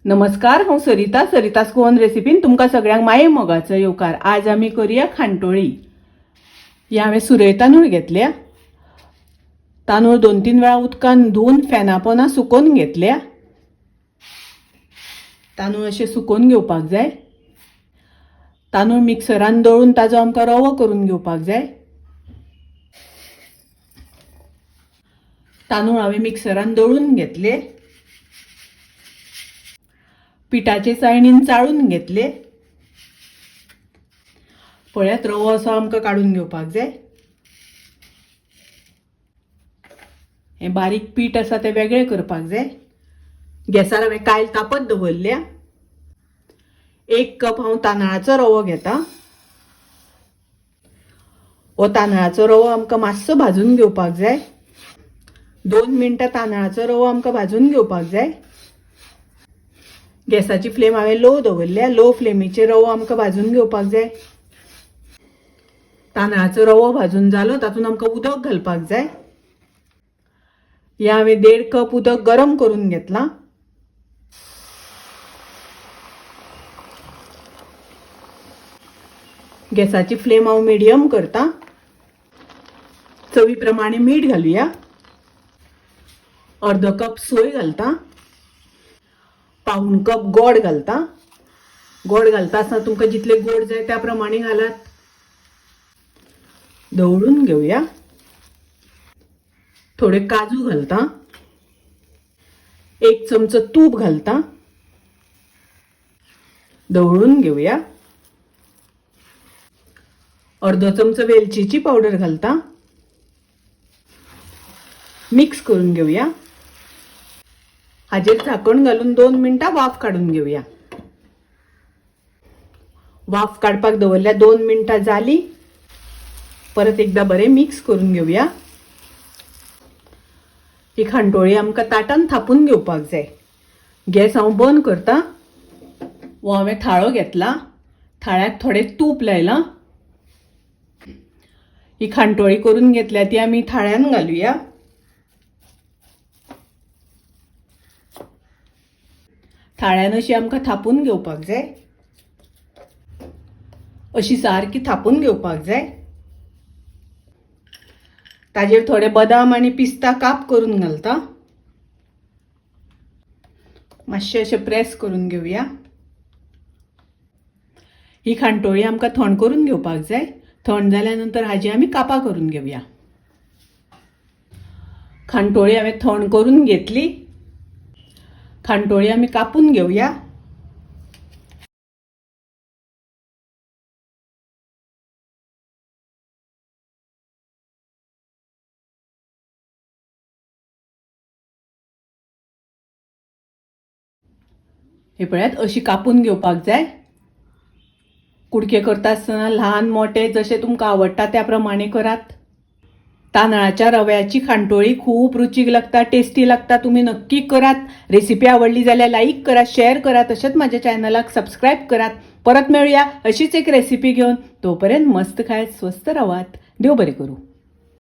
नमस्कार, हांव सरिता. सरितास गोवन रेसिपीन तुमकां सगळ्यांक माये मोगाचो येवकार. आज आमी करूया खानटोळी. हे हांवें सुरय तांदूळ घेतल्या. तांदूळ 2-3 वेळा उदकान धुवन फॅना पोना सुकोवन घेतल्या. तांदूळ अशे सुकोवन घेवपाक जाय. तांदूळ मिक्सरान दळून ताजो आमकां रवो करून घेवपाक जाय. तांदूळ हांवें मिक्सरान दळून घेतले. पिठाचे चाळणीन चाळून घेतले. पळयात, रवो असो आमकां काडून घेवपाक जाय. हें बारीक पीठ आसा तें वेगळें करपाक जाय. गॅसार हांवें कायल तापत दवरल्या. 1 कप हांव तांदळाचो रवो घेता. हो तांदळाचो रवो आमकां मातसो भाजून घेवपाक जाय. 2 मिनटां तांदळाचो रवो आमकां भाजून घेवपाक जाय. गॅसाची फ्लेम हांवें लो दवरल्या. लो फ्लेमीचेर रवो आमकां भाजून घेवपाक जाय. तांदळाचो रवो भाजून जालो, तातूंत आमकां उदक घालपाक जाय. हें हांवें 1.5 कप उदक गरम करून घेतलां. गॅसाची फ्लेम हांव मिडियम करता. चवी प्रमाणे मीठ घालुया. अर्दो कप सोय घालता. 1.25 कप गोड घालता. गोड घालता आसतना तुमकां जितले गोड जाय त्या प्रमाणे घालात. दवळून घेवया. थोडे काजू घालता. 1 चमचो तूप घालता. दवळून घेवया. अर्दो चमचो वेलचीची पावडर घालता. मिक्स करून घेवया. हाजेर झाकण घालून 2 मिनटां वाफ काडून घेवया. वाफ काडपाक दवरल्या. 2 मिनटां जाली. परत एकदा बरें मिक्स करून घेवया. ही खानटोळी आमकां ताटान थापून घेवपाक जाय. गॅस हांव बंद करता. हो हांवें थाळो घेतला. थाळ्याक थोडें तूप लायलां. ही खानटोळी करून घेतल्या ती आमी थाळ्यान घालुया. थाळ्यान अशी आमकां थापून घेवपाक जाय. अशी सारकी थापून घेवपाक जाय. ताजेर थोडे बदाम आनी पिस्ता काप करून घालता. मातशें अशें प्रेस करून घेवया. ही खानटोळी आमकां थंड करून घेवपाक जाय. थंड जाल्या नंतर हाजी आमी कापां करून घेवया. खानटोळी हांवें थंड करून घेतली. खानटोळी आमी कापून घेवया. हे पळयात, अशी कापून घेवपाक जाय. कुडके करता आसतना ल्हान मोठे जशे तुमकां आवडटा त्या प्रमाणे करात. तांदळाच्या रव्याची खानटोळी खूब रुचीक लागता, टेस्टी लागता. तुमी नक्की करात. रेसिपी आवडली जाल्यार लायक करात, शेअर करात, तशेंच माझ्या चॅनलाक सबस्क्रायब करात. परत मेळुया अशीच एक रेसिपी घेवन. तोपर्यंत मस्त खायत स्वस्थ रावात. देव बरें करूं.